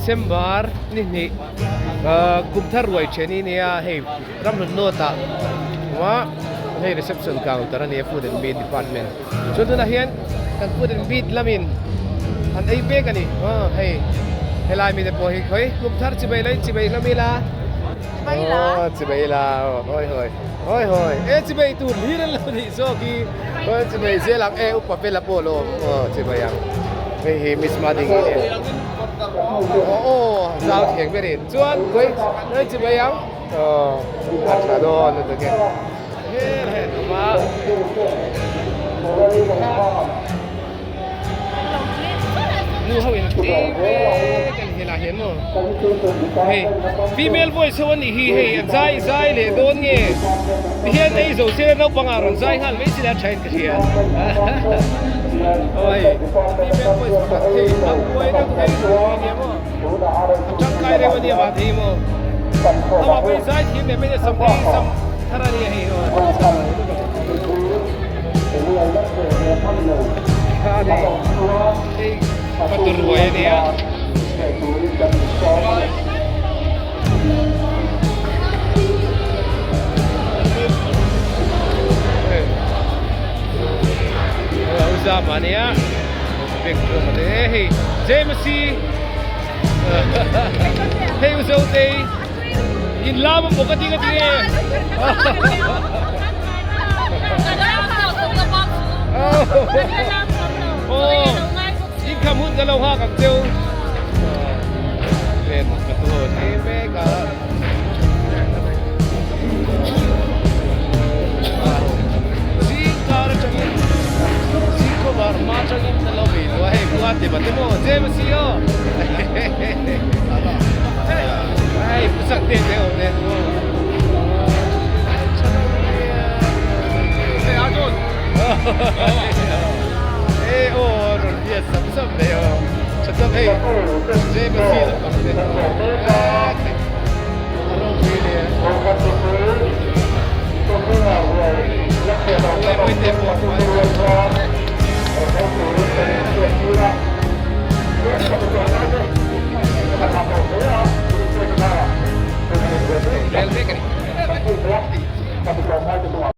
December ni hnih kum thar ruai then hi nia hei Ramhlun North ah awm a hei reception counter a nia food and meat department chuan tunah hian kan food and meat lamin an ei mek a ni aw hei helai mite pawh hi khawi kum thar chibai la in chibai hlawm ila aw chibai ila aw hawi hawi hawi hawi e chibai tur hlir an lo nih zawk hi aw chibai zel ang e upa vela pawh lo awm aw chibai ang hei hi miss mading hi nia aw aw zau thiang ber in chuan khawi khawi chibai ang aw a tha dawn lutuk e hel hel awm a. Nu ho in ei mek a ni helai hian maw hei female voice ho anih hi hei a zai zai leh dawn nge tihian ei zo se naupang ah rawn zai nghal mai se la tha in ka hria aw hei female voice pakhat hei a buai deuh hei hi nia maw a tangkai reuh ania mah thei maw amah pawh hi zai thiam em em a sam hei sam thar ania hei aw. Patur ruai a nia. Uzama a nia. Bek chu a te hei James hi hei u Zotei in lam a bawk a ding a ti nge. Inkham hun ka lo nghak ang cheu. Len ka tu ni mek a. Zingkar atangin zingkhawvar hma atangin ka lo bei tawh a hei khua te ba te maw James i aw. Hei pusak te te awm e. Ê aw rawn hiat sam sam mai aw tha tak hei James hi la pak te.